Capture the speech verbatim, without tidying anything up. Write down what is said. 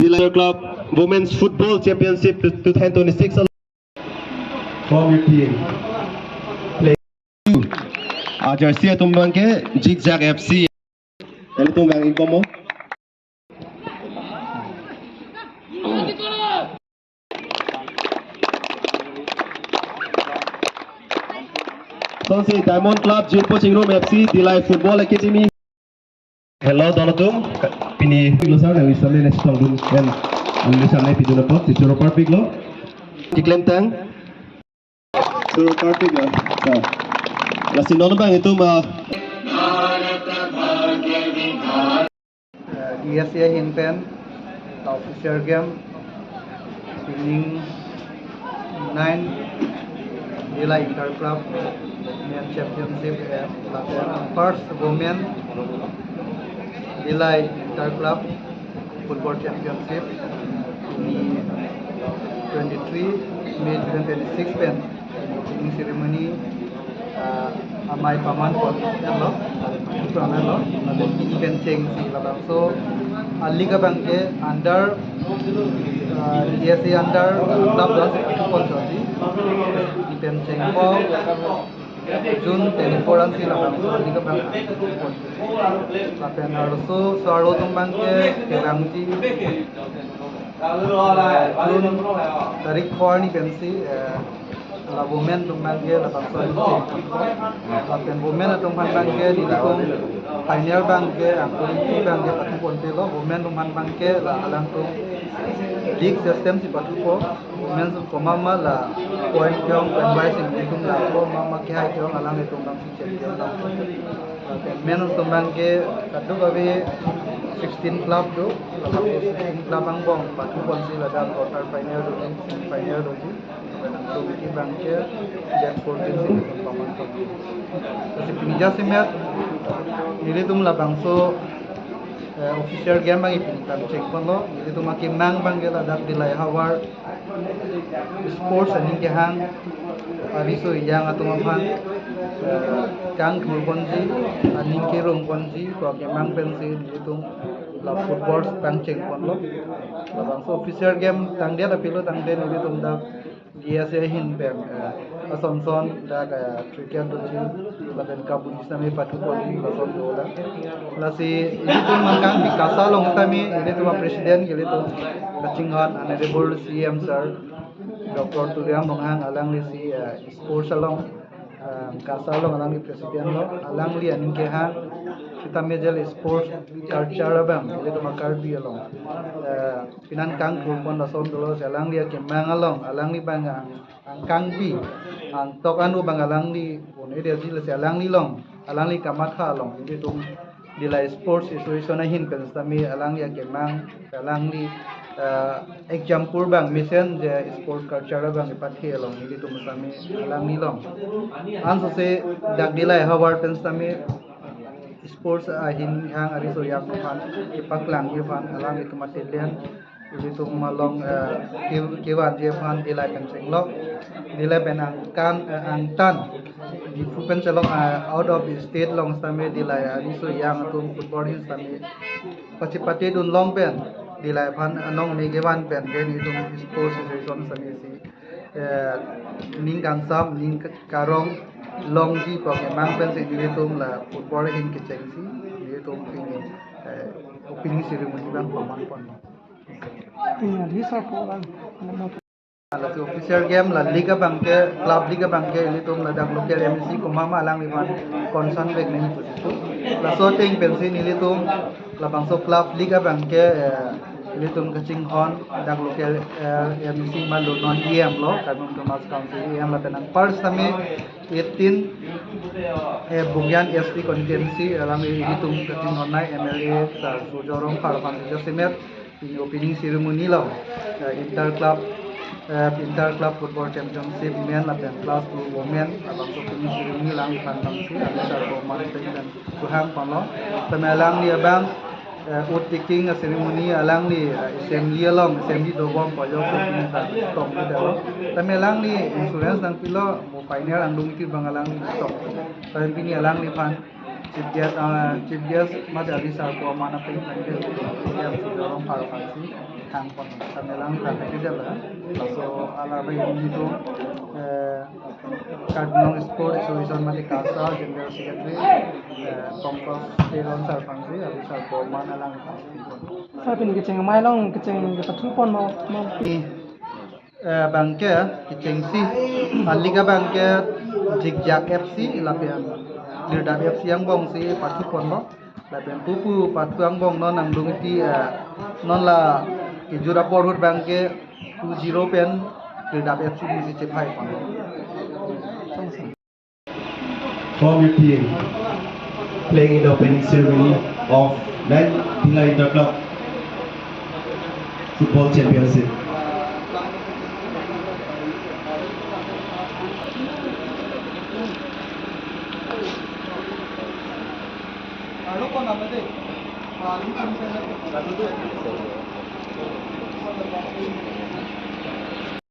Dillai Club Women's Football Championship two thousand twenty-six. From your team. Play. A jersey atum abang ke Zigzag F C. Ilitum abang ingkomo. Sonsi Diamond Club, Jirpo Chingrum F C, Dillai Football Academy. Hello, don atum. Pini lo sir, nang lisa le next tong dun kan. Ang lisa le pidun apot, si choro parpik lo. Diklem tang. Choro parpik lo. Sir. Lasi non abang itum, ah, eh, D S A ahin pen, la official game, winning nine, Dillai Inter Club, Men Championship, eh, lapen first Women, Dillai Inter Club Football Championship, ni twenty-three May twenty twenty-six pen, opening ceremony, ah, amei paman pon lo, pon lo, lapen pini pen chengsi labangso a league abang ke under, ah, D S A under club dos pon chotji, pini pen chengpo June twenty-four ansi labangso a league abang pon. Lapen arloso, so arlo atum abang ke kevangji, June tarik four ni pensi, eh, la women atum abang ke labangso a league cheng. Lapen women atum aphan abang ke nelitum final abang ke, angkuring abang ke pathu ponpe lo, women atum aphan abang ke la alangtum league system si pathupo, women atum komat ma la point kejong, point wise si nelitum langpo, mama kehai kejong alanglitum abang si champion lang. Lapen men atum abang ke kadokave sixteen club do, labangso sixteen club angbong pathu ponsi ladak quarter final doji, semi final doji. Lapen angkuring abang ke Jan fourteen si nelitum paman ponji. Lasi pini jasemet nelitum labangso, eh, official game abang pini pangcheng ponlo. Nelitum akemang abang ke ladak Dillai havar sports aning kehang ariso ejang atum aphan, eh, kangthur ponji, aning kerung ponji pu akemang pensi nelitum la football pangcheng ponlo. Labangso official game tangdet apilo tangdet nelitum dak D S A ahin pen, eh, ason son dak, eh, cricket doji, lapen kabaddi sitame pathu ponji, lason dolang. Lasi ilitum nangkangpi KASA along sitame ilitum a president ilitum kachinghon Honorable C M sir Doctor Tuliram Ronghang, alangli si, eh, sports along, eh, KASA along alangli president lo, alangli aning kehang sitame jel sports culture abang ilitum a Karbi along, eh, penang kangthur pon lason dolo, si alangli akemang along, alangli abang ang, angkangpi, angtok anu abang alangli un-edetji, lasi alangli along, alangli kamatha along, ilitum Dillai Sports Association ahin pen sitame alangli akemang, alangli, eh, example abang mesen je sports culture abang ipathe along, ilitum sitame alangli along. Ansose dak Dillai havar pen sitame sports ahin kehang ariso ejang aphan kepaklangji aphan alanglitum a talent ilitum along, eh, ke-, kevanji aphan Dillai pen chenglok, Dillai pen angkan, eh, angtan, Diphu pen chelong, eh, out of state along sitame Dillai ariso ejang atum football ahin sitame pachipate dun long pen Dillai aphan anong ne kevan pen ke nelitum sports association sitame si, eh, ning kangsam, ning ke-, karong longji pu akemang pensi nelitum la football ahin kechengsi nelitum pini, eh, opening ceremony abang paman ponlo. Hmm, di sir po lang. Lasi official game la league abang ke, club league abang ke, ilitum ladak local M A C komat ma alangliphan concern vek nangji pu. Laso ateng pensi nelitum labangso club league abang ke, eh, ilitum kachinghon dak local, eh, M A C ma lo non E M lo, Karbi Autonomous Council E M, lapen anpar sitame eighteen, eh, Bokajan S T constituency alangli ilitum kachinghon nai M L A sir Surjya Rongphar aphan jasemet pini opening ceremony lo, eh, inter club, eh, inter club football championship men lapen class two women, labangso opening ceremony alangliphan abang si, alangli sar ko man pen kuhang ponlo. Tame alangli abang, eh, oath taking ceremony alangli, eh, assembly along, assembly dobom pajok si pini ta tong ni dalo. Tame alangli insurance nangpilo, mo final angdung iti abang alangli tong. Tame pini alangliphan Chief guest, ah, chief guest mate ali sarpo aman apeng apeng ke P M Sijorong Pharo aphansi thang pon, kamelang thang ke jala. Laso alam bai ini tu, eh, Karbi Anglong Sports Association mate KASA General Secretary, eh, Pankaj Teron sir aphansi, ali sarpo aman alang aphansi. Sir, pini kecheng amei along kecheng kepathu pon mo, mo? Eh, abangke kechengsi, alika abangke Jikjak F C lapen Lirdap F C angbongsi pathu ponlo. Lapen pupu pathu angbong non nangdung iti, eh, non la kejut apor ahut abangke two zero pen Lirdap F C si chephai ponlo. Form your team playing in the opening ceremony of nine Bhilai Inter Club Football Championship.